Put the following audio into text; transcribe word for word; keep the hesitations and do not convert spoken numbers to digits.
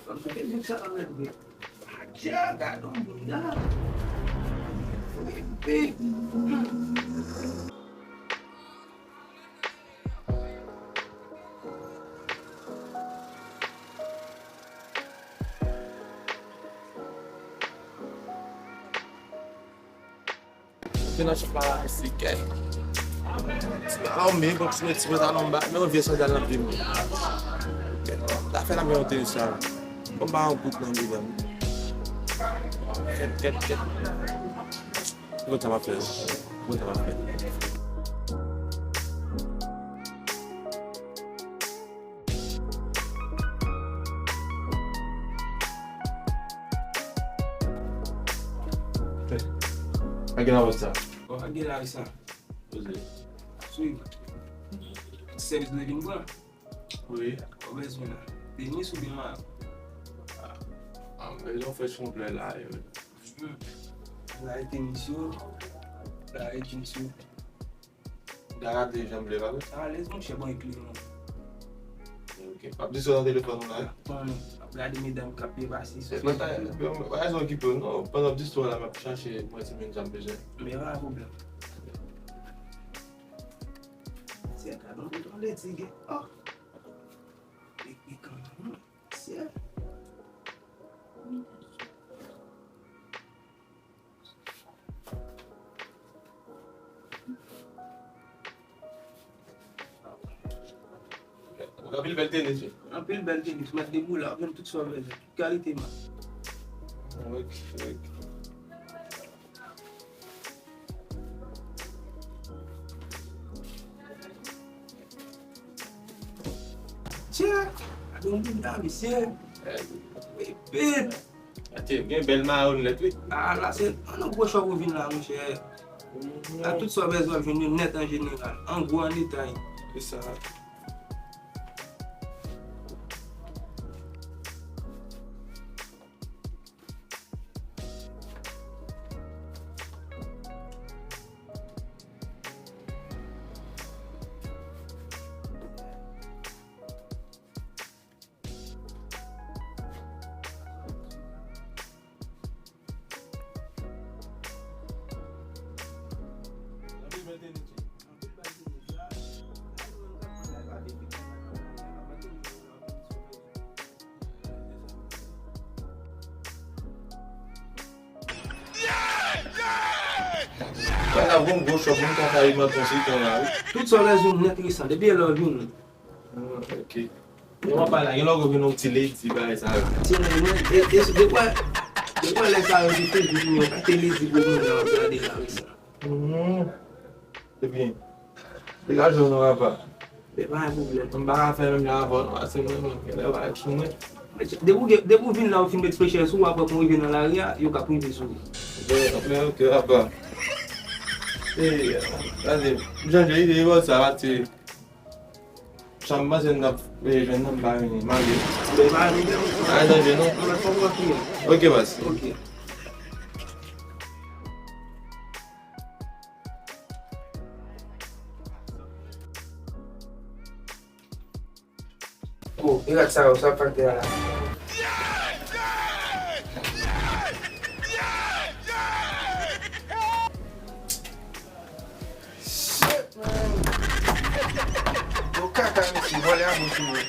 Fanm sou Facebook sa pa mèt vre. Adja, gad yon moun la. Wi, wi. Te nan chòp la, se kèk. Ti pa yon men, bon, ti met ti pantalon ba, men yon vye sandal nan pye m. Kèk. Ta fè la men yon tenis la. Bon, ba yon bout nan mitan. Kèt, kèt, kèt. Bon, sa va fè. Bon, sa va fè. Ak gen avans sa. Bon, ak gen avans sa. Poze. Swiv. Sèvis nou vin pran. Wi. Ou bezwen la. Tenis oubyen mayo? Ah, ah, m bezwen fè konplè la, yo. Hmm. La e tenis yo. La e jeans yo. Gade janm vle pa vre? Alèz, monchè, bon, ekri non. Ok. W ap di sa nan telefòn ou la? Bon, non. W ap gade medam k ap pase sou Facebook la. Mwen pa, pa, pa, pa okipe w, non. Pandan w ap di sa la, m ap chache mwen ti moun sa m bezwen. Men pa pwoblèm. Se ka don bouton letige. Oh. Ekri kanmenm. Se. Anpil bèl tenis, wi. Anpil bèl tenis. Mat de boula, w ap jwenn tout sa w bezwen. Tout kalite mat. Ok, ok. Tchè, gade yon bouda, mesye. Bebe. Atè, gen bèl mawon nèt, wi. Ah, la, se, an, yon gwo chòp ou vin la, monchè. La, tout sa w bezwen, w ap jwenn yo nèt an jeneral. An gwo, an detay. Se sa. Wè la, gon gwo chòp, moun ka fè alimantasyon se tan la, wi. Tout sa w bezwen nèt resan, depi e lè w vini. Ah, ok. Gen w ap pale la, gen lè w vin yon ti ledi, bagay sa yo. Ti ledi, mwen, e, e, de kwa, de kwa lè sa yo se Facebook, men w pa te ledi pou moun nan w ap gade la, wi, sa. Mhm. Ebyen, degaje w non, apa. Men pa gen pwoblèm. M pa ka fè menm jan avè w non, paske mwen menm, genlè bagay sou mwen. Depi w gen, depi w vin la, w fin met prechè sou ou, apre kon w rive nan lari a, yo ka prive sou ou. Mwen, mwen, ok, apa. E, gade, m chanje ide, e bò sa, pati. Sa m panse n ap, e, jwenn nan, m pa vini, m ale. Men pa gen pwoblèm. Pa gen danje, non? Non, men fò w pran kliyan. Ok, baz. Ok. Oh, pirat sa yo, sa ap fè a la. Shit, man. Yo kaka, mesye, vòlè a bon sou mwen.